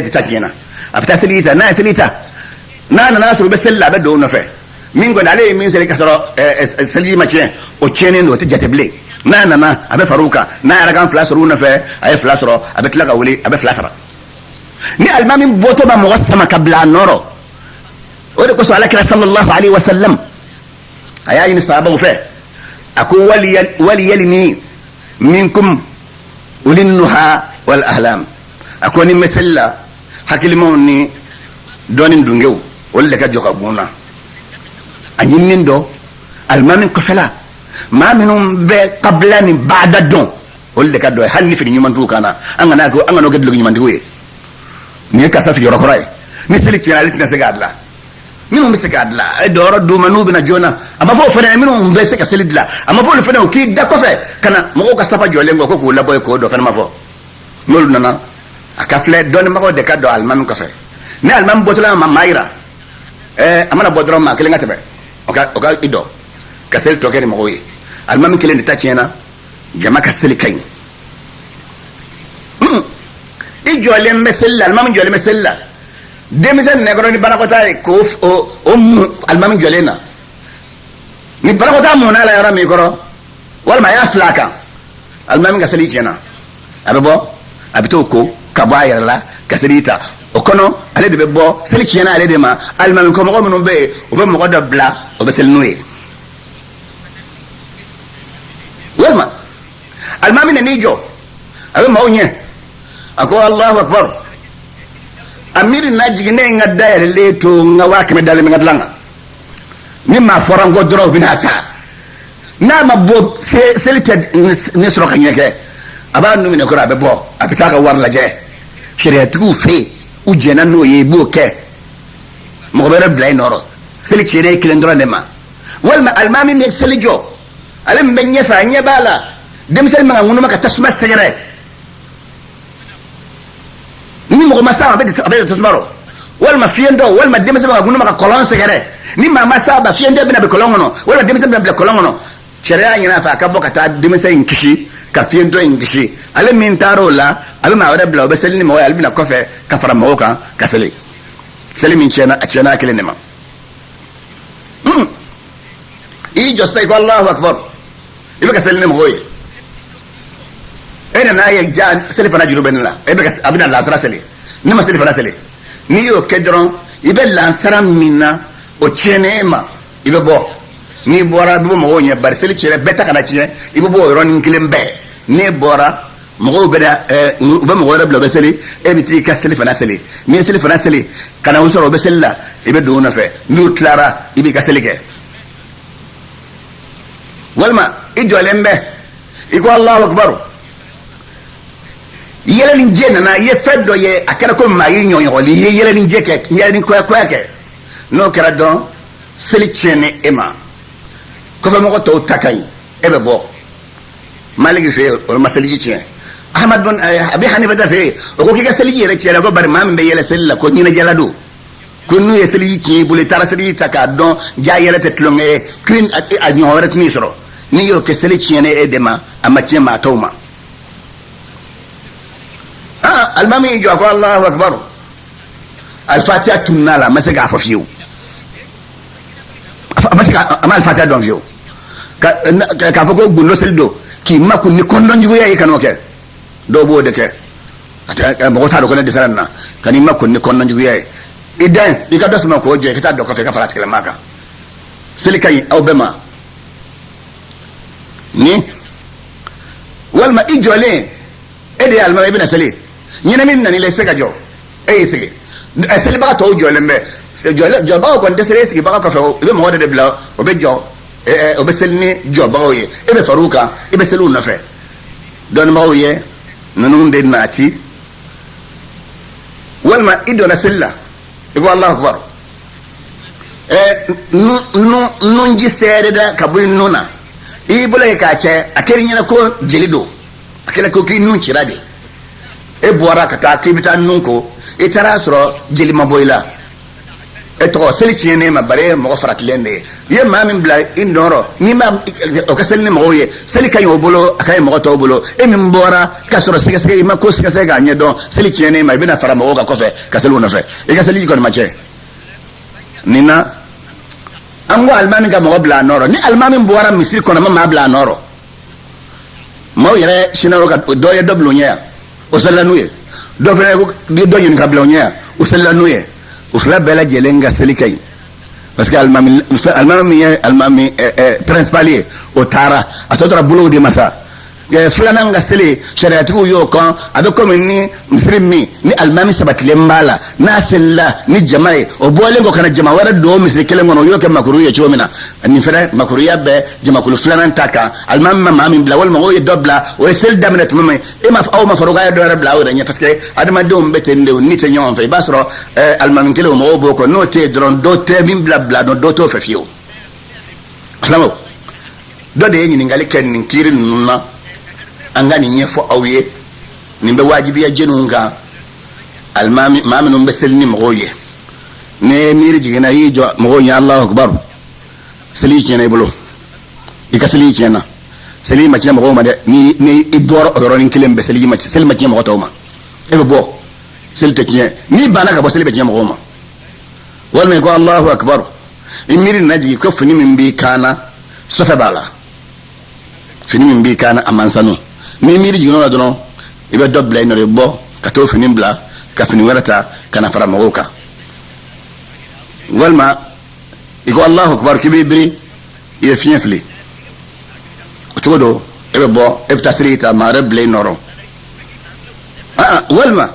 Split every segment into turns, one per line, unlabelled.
de ta tiɲɛna, a bɛ taa seli ta. N'a ye seli ta, n'a nana sɔrɔ u bɛ seli la, a bɛ don u nɔfɛ. Min kɔni ale ye min seli ka sɔrɔ seliji ma tiɲɛ, o tiɲɛnen don, o tɛ jate bilen. N'a nana, a bɛ far'u kan. N'a ye arakan 2 sɔrɔ u nɔfɛ, a ye 2 sɔrɔ, a bɛ tila ka wuli, a bɛ 2 sara. Ni alimami bɔtɔ ma mɔgɔ sama ka bila a nɔ rɔ, o de kosɔn Alakira sallallahu alaihi wa sallam a y'a ɲini sahabaw fɛ, a ko waliyalini minkum ulinnuha wal ahlam. A ko ni n bɛ seli la, hakilimaw ni dɔɔni dungew, olu de ka jɔ ka gun na. A ɲininen dɔ alimami kɔfɛla, maa minnu bɛ kabila ni baada dɔn, olu de ka dɔ ye, hali ni fini ɲuman t'u kan na. An kana kɛ, an kana kɛ duloki ɲumantigiw ye. Nin ye karisa sigiyɔrɔ kɔrɔ ye, ni seli tiɲɛna, ale tɛna se k'a dilan. Minnu bɛ se k'a dilan, a ye dɔyɔrɔ d'u ma n'u bɛna joona. A ma fɔ o fana ye minnu bɛ se ka seli dilan, a ma fɔ olu fana ye k'i da kɔfɛ ka na mɔgɔw ka safa jɔlen kɔ ko k'u labɔ yen k'o dɔ fana ma fɔ. N'olu nana, a ka filɛ dɔnnibagaw de ka don alimami kɔfɛ. Ni alimami bɔtɔla ma maa yira, a mana bɔ dɔrɔn, maa kelen ka tɛmɛ, o ka i dɔn ka seli tɔ kɛ ni mɔgɔw ye. Alimami kelen de ta tiɲɛna, jama ka seli ka ɲi. I jɔlen bɛ seli la, alimami jɔlen bɛ seli la, denmisɛn nɛgɛkɔrɔ ni banakɔtaa ye k'o o mun alimami jɔlen na. Ni banakɔtaa munna la yɔrɔ min kɔrɔ, walima a y'a fila a kan, alimami ka seli tiɲɛna. A bɛ bɔ, a bɛ t'o ko ka bɔ a yɛrɛ la ka seli ta o kɔnɔ. Ale de bɛ bɔ, seli tiɲɛna ale de ma. Alimami kɔmɔgɔ minnu bɛ yen, o bɛ mɔgɔ dɔ bila, o bɛ seli n'o ye. Walima alimami nan'i jɔ, a bɛ maaw ɲɛ, a ko Alahu akbar. A miiri na jigin, ne ye n ka da yɛlɛlen to, n ka 100 000 dalen bɛ n ka dilan kan. Ni maa fɔra n kɔ dɔrɔn, u bɛna ta. N'a ma bɔ, seli tɛ ne sɔrɔ ka ɲɛ kɛ. A b'a nu minɛ kɔrɔ, a bɛ bɔ, a bɛ taa ka wari lajɛ. Sariyatigiw fɛ yen, u jɛnna n'o ye, i b'o kɛ. Mɔgɔ wɛrɛ bila i nɔrɔ, seli tiɲɛna e kelen dɔrɔn de ma. Walima alimami bɛ seli jɔ, ale min bɛ ɲɛfɛ, a ɲɛ b'a la denmisɛnnin man ka ŋunuma ka tasuma sɛgɛrɛ. Ni mɔgɔ ma s'a ma, a bɛ tasuma rɔ. Walima fiyentɔ, walima denmisɛn bɛ ka ŋunuma ka kɔlɔn sɛgɛrɛ. Ni maa ma s'a ma, fiyentɔ bɛna bin kɔlɔn kɔnɔ, walima denmisɛn bɛna bila kɔlɔn kɔnɔ. Sariya ɲin'a fɛ a ka bɔ ka taa denmisɛn in kisi ka fiyentɔ in kisi. Ale min taara o la, a bɛ maa wɛrɛ bila, o bɛ seli ni mɔgɔ ye. Ale bɛna kɔfɛ ka fara mɔgɔw kan ka seli. Seli min tiɲɛna, a tiɲɛna a kelen de ma. I y'i jɔ sisan, i ko Alahu akbar, i bɛ ka seli ni mɔgɔw ye. E nana ye ja, seli fana juru bɛ ne la, e bɛ ka a bɛna lansara seli, ne ma seli fana seli. N'i y'o kɛ dɔrɔn, i bɛ lansara min na, o tiɲɛnen e ma. I bɛ bɔ, n'i bɔra, i bɛ bɔ mɔgɔw ɲɛ, bari seli tiɲɛna, bɛɛ ta kana tiɲɛ. I bɛ bɔ o yɔrɔnin kelen bɛɛ. N'e bɔra, mɔgɔw bɛ na, u bɛ mɔgɔ wɛrɛ bila, u bɛ seli. E bɛ t'i ka seli fana seli. N'i ye seli fana seli ka na u sɔrɔ u bɛ seli la, i bɛ don u nɔfɛ. N'u tilara, i b'i ka seli kɛ. Walima i jɔlen bɛ, i ko Alahu akibaru, yɛlɛninjɛ nana, i ye fɛn dɔ ye, a kɛra ko maa y'i ɲɔɲɔgɔli, i ye yɛlɛninjɛ kɛ, yɛlɛnin kɔya kɛ. N'o kɛra dɔrɔn, seli tiɲɛnen e ma, kɔfɛmɔgɔ tɔw ta ka ɲi, e bɛ bɔ. Maliki fɛ yen, o ma seliji tiɲɛ. Ahmad bin Abi Hanifa fɛ yen, o ko k'i ka seliji yɛrɛ tiɲɛna, ko bari maa min bɛ yɛlɛ seli la, ko ɲɛnajɛla don, ko n'u ye seliji tiɲɛ i bolo, i taara seliji ta k'a dɔn ja yɛlɛ tɛ tulonkɛ ye, ko a ɲɔgɔn wɛrɛ tɛn'i sɔrɔ. N'i y'o kɛ, seli tiɲɛnen e de ma, a ma tiɲɛ maa tɔw ma. Aa, alimami y'i jɔ, a ko Alahu akibaru, alifatiya tununna a la, a ma se k'a fɔ fiyewu, a ma se ka, a ma alifatiya dɔn fiyewu. K'a fɔ ko gundo seli don, k'i makun ni kɔndɔnjuguya ye, kan'o kɛ. Dɔw b'o de kɛ, mɔgɔ t'a dɔn ko ne dɛsɛra nin na, ka n'i makun ni kɔndɔnjuguya ye. I dan i ka dɔ sama k'o jɛ, i ka taa dɔ kɔfɛ, i ka fara a tigilama kan. Seli ka ɲi aw bɛɛ ma. Ni walima i jɔlen, e de ye alimami, i bɛna seli, ɲɛnamini nana i la, i tɛ se ka jɔ, e y'i sigi, selibaga tɔw jɔlen bɛ. Jɔbagaw kɔni tɛ seli e sigibaga kɔfɛ. I bɛ mɔgɔ dɔ de bila, o bɛ jɔ, o bɛ seli ni jɔbagaw ye, e bɛ far'u kan, i bɛ seli u nɔfɛ. Dɔnnibagaw ye ninnu de nati. Walima i donna seli la, i ko Alahu akibaru, nunji sɛɛrɛ ka bɔ i nun na, i y'i bolo ye k'a cɛ, a kɛra i ɲɛna ko jeli don, a kɛra ko k'i nun cira de. E bɔra ka taa k'i bɛ taa nun ko, i taara sɔrɔ jeli ma bɔ i la. E tɔgɔ seli tiɲɛnen ma, bari e ye mɔgɔ faratilen de ye. I ye maa min bila i nɔrɔ, n'i ma o ka seli ni mɔgɔw ye, seli ka ɲi o bolo, a ka ɲi mɔgɔ tɔw bolo. E min bɔra ka sɔrɔ sɛgɛsɛgɛ, i ma ko sɛgɛsɛgɛ k'a ɲɛdɔn, seli tiɲɛnen ma, i bɛna fara mɔgɔw kan kɔfɛ ka seli u nɔfɛ, i ka seli kɔni ma tiɲɛ. Nin na, an ko alimami ka mɔgɔ bila a nɔrɔ. Ni alimami bɔra misiri kɔnɔ, ma maa bila a nɔrɔ, maaw yɛrɛ sinna ka dɔ ye dɔ bila o ɲɛ yan, o selila n'u ye. Dɔ fana ye dɔ ɲini ka bila o ɲɛ yan, o selila n'u ye. O fila bɛɛ lajɛlen ka seli ka ɲi, parce que alimami alimami min ye alimami principal ye, o taara, a tɔ tora bolow de ma sa. Filanan ka seli, sariyatigiw y'o kɔn. A bɛ komi ni misiri min ni alimami sabatilen b'a la, n'a selila ni jama ye, o bɔlen kɔ ka na jama wɛrɛ don misiri kelen kɔnɔ, o y'o kɛ makuru ye cogo min na, nin fɛnɛ makuruya bɛ jamakulu filanan ta kan. Alimami ma maa min bila, walima o ye dɔ bila, o ye seli daminɛ tuma min, e ma, aw ma fara k'a ye dɔ wɛrɛ bila aw yɛrɛ ɲɛ, parce que adamadenw bɛ ten de, ni tɛ ɲɔgɔn fɛ. I b'a sɔrɔ alimami kelen, o mɔgɔw b'o kɔ, n'o tɛ yen dɔrɔn, dɔ tɛ min bila bila dɔn, dɔ t'o fɛ fiyewu. Silamɛw, dɔ de ye ɲininkali kɛ nin kiiri ninnu na, an ka nin ɲɛfɔ aw ye. Nin bɛ wajibiya jɛniw kan, alimami maa minnu bɛ seli ni mɔgɔw ye. Ni miiri jiginna, i y'i jɔ mɔgɔw ɲɛ, Alahu akubaru, seli tiɲɛna i bolo, i ka seli tiɲɛna. Seli ma tiɲɛ mɔgɔw ma dɛ. Ni i bɔra o yɔrɔnin kelen bɛɛ, seli ma tiɲɛ mɔgɔ tɔw ma. E bɛ bɔ, seli tɛ tiɲɛ. N'i banna ka bɔ, seli bɛ tiɲɛ mɔgɔw ma. Walima i ko Alahu akubaru, i miiri nana jigin ko fini min b'i kan na, sɔfɛ b'a la, fini min b'i kan na, a man sanu. N'i miiri jiginn'o la dɔrɔn, i bɛ dɔ bila i nɔ, i bɔ ka t'o fini bila ka fini wɛrɛ ta ka na fara mɔgɔw kan. Walima i ko Alahu akubaru, k'i b'i biri, i ye fiɲɛ fili, o cogo don, e bɛ bɔ, e bɛ taa seli ta, maa wɛrɛ bila i nɔrɔ. Walima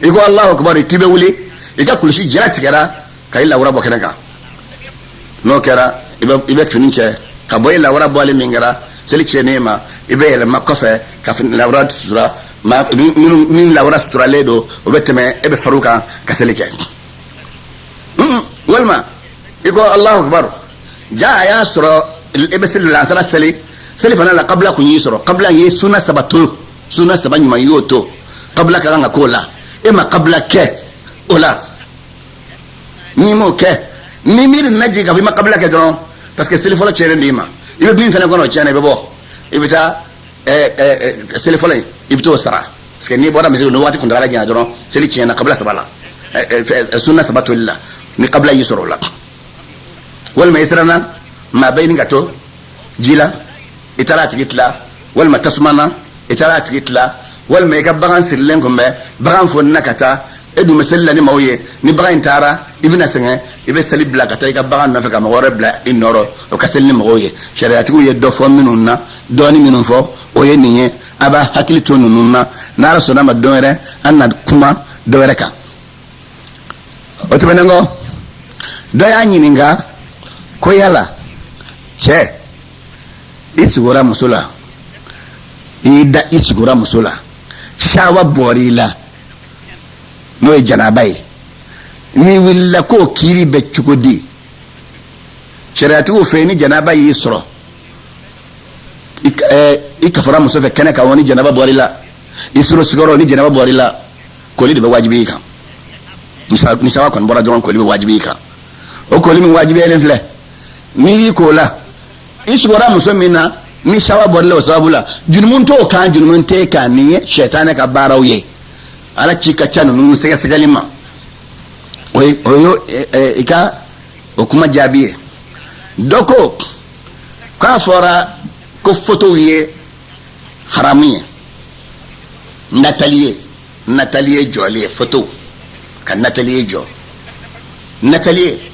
i ko Alahu akubaru, k'i bɛ wuli, i ka kulusi jala tigɛra ka i lawura bɔ kɛnɛ kan. N'o kɛra, i bɛ fini cɛ ka bɔ. I lawura bɔli min kɛra, seli tiɲɛnen ma, i bɛ yɛlɛma kɔfɛ ka fini lawura sutura. Maa minnu min lawura suturalen don, o bɛ tɛmɛ, e bɛ far'u kan ka seli kɛ. Walima i ko Alahu akubaru, ja a y'a sɔrɔ i bɛ seli lansara seli, seli fana la, kabila kun y'i sɔrɔ, kabila ye suna saba to, suna saba ɲuman y'o to, kabila ka kan ka k'o la, e ma kabila kɛ o la. N'i m'o kɛ, ni miiri nana jigin k'a fɔ i ma kabila kɛ dɔrɔn, parce que seli fɔlɔ tiɲɛnen d'i ma, i bɛ min fana kɔnɔ, o tiɲɛna, i bɛ bɔ, i bɛ taa seli fɔlɔ in, i bɛ t'o sara, parce que n'i bɔra misiri n'o waati kuntagala janya dɔrɔn, seli tiɲɛna kabila saba la, sunna saba toli la, ni kabila y'i sɔrɔ o la. Walima i siranna maa bɛ ɲini ka to ji la, i taara a tigi tila, walima tasuma na, i taara a tigi tila, walima i ka bagan sirilen kun bɛ, bagan fonina ka taa, e dun bɛ seli la ni maaw ye, ni bagan in taara, i bɛna sɛgɛn, i bɛ seli bila ka taa i ka bagan nɔfɛ ka mɔgɔ wɛrɛ bila i nɔrɔ, o ka seli ni mɔgɔw ye. Sariyatigiw ye dɔ fɔ minnu na, dɔɔni minnu fɔ, o ye nin ye. A b'a hakili to ninnu na. N'Ala sɔnna ma, don wɛrɛ an na kuma dɔ wɛrɛ kan. O tɛmɛnen kɔ, dɔ y'a ɲininka ko yala cɛ, i sugora muso la, i y'i da, i sugora muso la, sawa bɔr'i la, n'o ye janaba ye, n'i wulila k'o kiiri bɛ cogo di? Sariyatigiw fɛ yen, ni janaba y'i sɔrɔ, i kafara muso fɛ kɛnɛ kan, ni janaba bɔr'i la, i suro sigiyɔrɔ, ni janaba bɔr'i la, koli de bɛ wajibi i kan. Ni sawa kɔni bɔra dɔrɔn, koli bɛ wajibi i kan. O koli min wajibiyalen filɛ, n'i y'i ko la, i sugora muso min na, ni sawa bɔr'i la o sababu la, jurumu t'o kan, jurumu t'e kan. Nin ye sɛtanɛ ka baaraw ye. Ala ci ka ca ninnu sɛgɛsɛgɛli ma. O ye i ka o kuma jaabi ye. Dɔ ko k'a fɔra ko fotow ye haramu ye, natali ye, natali ye jɔli ye, foto ka natali ye jɔ, natali ye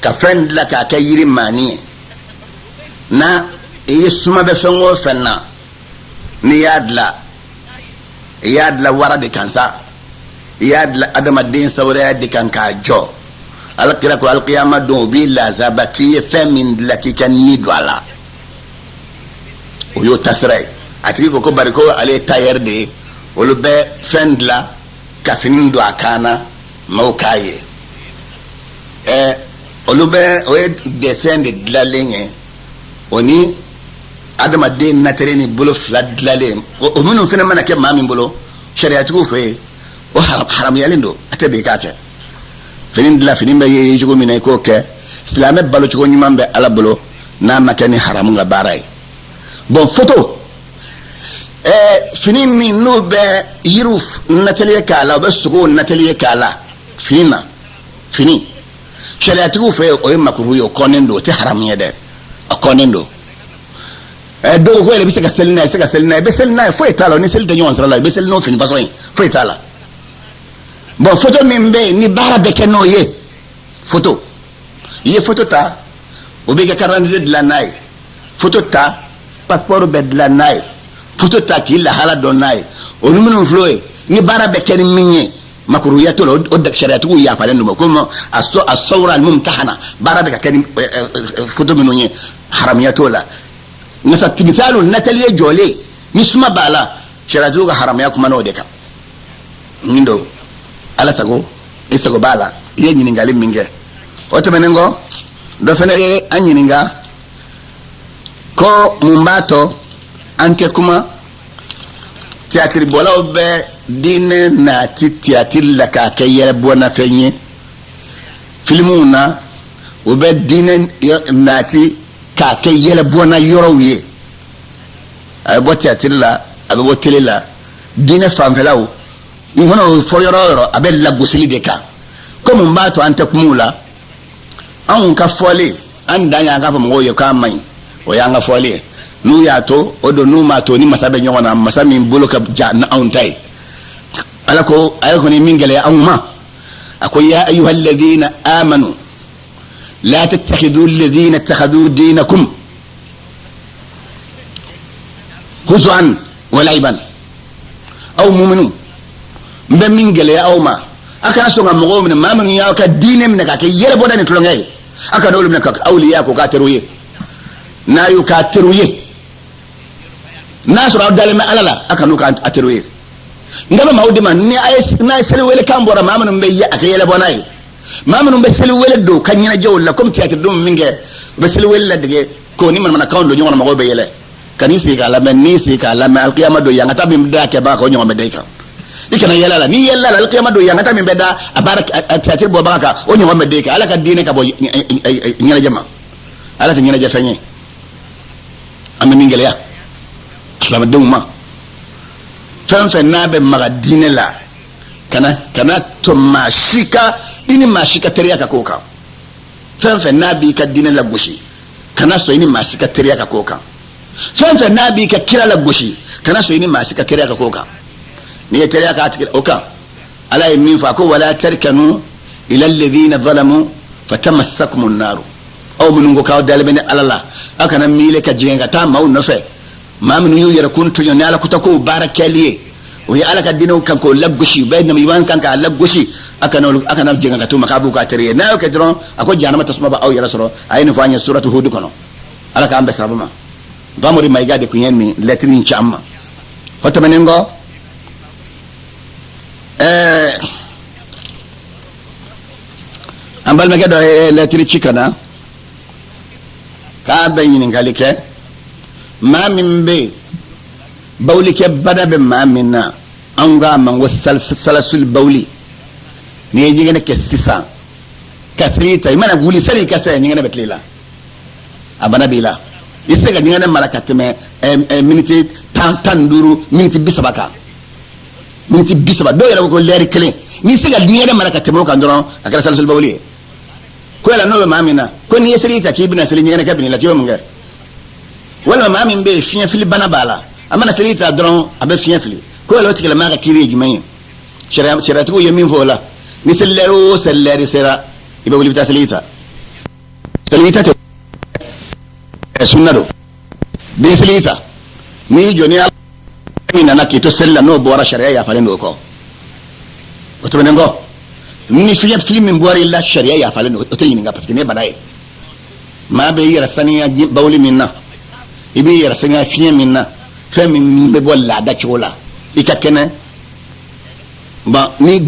ka fɛn dilan k'a kɛ yiri maani ye, na i ye suma bɛ fɛn o fɛn na, n'i y'a dilan, i y'a dilan wara de kan sa, i y'a dilan adamaden sawuraya de kan k'a jɔ. Ala kira ko alikiyama don, o b'i lazaba k'i ye fɛn min dilan k'i ka ni don a la, o y'o tasira ye. A tigi ko ko bari ko ale ye tailleur de ye, olu bɛ fɛn dilan ka fini don a kan na, maaw k'a ye. Olu bɛ o ye dessin de dilanlen ye, o ni adamaden natɛrɛ ni bolo fila dilanlen, o minnu fana mana kɛ maa min bolo, sariyatigiw fɛ yen, o haramuyalen don, a tɛ bɛn i k'a kɛ. Fini dilan, fini bɛ ye cogo min na, i k'o kɛ. Silamɛ balocogo ɲuman bɛ Ala bolo, n'a ma kɛ ni haramu ka baara ye. Bon, foto, fini min n'u bɛ yiriw nateliye k'a la, u bɛ sogow nateliye k'a la fini na, fini sariyatigiw fɛ, o ye makuru ye, o kɔnnen don. O tɛ haramu ye dɛ, a kɔnnen don. Dɔw ko yɛrɛ bɛ se ka seli n'a ye, se ka seli n'a ye, i bɛ seli n'a ye, foyi t'a la. O ni seli tɛ ɲɔgɔn sira la, i bɛ seli n'o fini fasɔn ye, foyi t'a la. Bon, foto min bɛ yen ni baara bɛ kɛ n'o ye, foto, i ye foto ta, o b'i ka carte d'identité dilan n'a ye, foto ta, passeport bɛ dilan n'a ye, foto ta k'i lahala dɔn n'a ye, olu minnu filɛ o ye, ni baara bɛ kɛ ni min ye, makuruya t'o la. O sariyatigiw yafalen don ma komi a sɔ a sɔwura alimumtahana, baara bɛ ka kɛ ni foto minnu ye, haramuya t'o la. Nka timisalu nataliye jɔlen ni suma b'a la, sariyatigiw ka haramuya kuma n'o de kan. Nin don, Ala sago i sago b'a la. I ye ɲininkali min kɛ, o tɛmɛnen kɔ, dɔ fana ye an ɲininka ko mun b'a tɔ an tɛ kuma tiyatiribɔlaw bɛ diinɛ nati tiyatiri la k'a kɛ yɛrɛbɔnafɛn ye filimuw na, u bɛ diinɛ nati k'a kɛ yɛlɛbɔnna yɔrɔw ye. A bɛ bɔ tiyatiri la, a bɛ bɔ tele la, diinɛ fanfɛlaw n kɔnɔ, o fɔ yɔrɔ o yɔrɔ, a bɛ lagosili de kan. Ko mun b'a to an tɛ kuma la? Anw ka fɔlen, an dan y'an k'a fɔ mɔgɔw ye k'a man ɲi, o y'an ka fɔlen ye. N'u y'a to, o don, n'u m'a to, ni masa bɛ ɲɔgɔn na, masa min bolo ka ja ni anw ta ye. Ala ko, a ye kɔni min gɛlɛya anw ma, a ko: ya ayuha alladhina amanu la tattakhidhu alladhina ittakhadhu dinakum huzuan wa laiban. Aw muminu, n bɛ min gɛlɛya aw ma, a kana sɔn ka mɔgɔw minɛ, maa minnu y'aw ka diinɛ minɛ k'a kɛ yɛlɛbɔda ni tulonkɛ ye, a kana olu minɛ ka awliya k'o k'a teriw ye. N'a y'u k'a teriw ye, n'a sɔrɔ aw dalen bɛ Ala la, a kan'u k'a teriw ye. N bɛ maaw de ma, ni a ye, n'a ye seli wele kan bɔra, maa minnu bɛ a kɛ yɛlɛbɔna ye, maa minnu bɛ seli wele don ka ɲɛnajɛw la, komi tiyatiri don min kɛ, u bɛ seli wele ladege k'o ni manamanakanw don ɲɔgɔn na, mɔgɔw bɛ yɛlɛ ka n'i sigi k'a lamɛn. N'i sigi k'a lamɛn, alikiyama don, yankata min da kɛbaga kan, o ɲɔgɔn bɛ da i kan. I kana yɛlɛ la. N'i yɛlɛ la, alikiyama don, yankata min bɛ da a baara a tiyatiri bɔbaga kan, o ɲɔgɔn bɛ da i kan. Ala ka diinɛ ka bɔ ɲɛnajɛ ma, Ala tɛ ɲɛnajɛ fɛn ye. An bɛ min gɛlɛya silamɛdenw ma, fɛn fɛn n'a bɛ maga diinɛ la, kana to maa si ka i ni maa si ka teriya ka k'o kan. Fɛn fɛn n'a b'i ka diinɛ lagosi, kana sɔn i ni maa si ka teriya ka k'o kan. Fɛn fɛn n'a b'i ka kira lagosi, kana sɔn i ni maa si ka teriya ka k'o kan. N'i ye teriya k'a tigi o kan, Ala ye min fɔ, a ko: wala tarkanu ila alladhina zalamu fatamassakumun naru. Aw minnu ko k'aw dalen bɛ ni Ala la, aw kana miile ka jigin ka taa maaw nɔfɛ, maa minnu y'u yɛrɛ kun tɔɲɔ ni Ala kuta kow baara kɛli ye, o ye Ala ka diinɛw kan k'o lagosi, u bɛ nabiɲuman kan k'a lagosi. A kana jigin ka t'u ma k'a b'u k'a teri ye. N'a y'o kɛ dɔrɔn, a ko jahanama tasuma b'aw yɛrɛ sɔrɔ. A ye nin fɔ an ye suratu Hudu kɔnɔ. Ala k'an bɛn sababu ma. Bamori Mayiga de tun ye nin lɛtiri in ci an ma. O tɛmɛnen kɔ, an balimakɛ dɔ ye lɛtiri ci ka na k'a bɛ ɲininkali kɛ. Maa min bɛ yen, bawulikɛ bada bɛ maa min na, an k'a ma ko salasuli bawuli, n'i ye ɲɛgɛnɛ kɛ sisan ka seli ta, i mana wuli sali ka se, ɲɛgɛnɛ bɛ tile la, a bana b'i la, i tɛ se ka ɲɛgɛnɛ mara ka tɛmɛ miniti 10, 15, miniti 30 kan, miniti 30, dɔw yɛrɛ ko ko lɛri kelen. N'i se ka ɲɛgɛnɛ mara ka tɛmɛ o kan dɔrɔn, a kɛra salasuli bawuli ye. Ko yala n'o bɛ maa min na, ko n'i ye seli ta k'i bɛna seli, ɲɛgɛnɛ kɛ bin'i la, k'i bɛ mun kɛ? Walima maa min bɛ yen, fiɲɛ fili bana b'a la, a mana seli ta dɔrɔn, a bɛ fiɲɛ fili, ko yala o tigilamaa ka kiiri ye jumɛn ye? Sariyatigiw ye min fɔ o la, ni seli lɛri o seli lɛri sera, i bɛ wuli, i bɛ taa seli ta. Seli ta tɛ sunna don. N'i seli ta, n'i jɔ, ni Ala min nana k'i to seli la, n'o bɔra, sariya yafalen don o kɔ. O tɛmɛnen kɔ, ni fiɲɛ fili min bɔra i la, sariya yafalen don, o tɛ ɲininka, parce que ne bana ye. Maa bɛ i yɛrɛ saniya bawuli min na, i b'i yɛrɛ saniya fiɲɛ min na, fɛn min bɛ bɔ laada cogo la, i ka kɛnɛ bon ni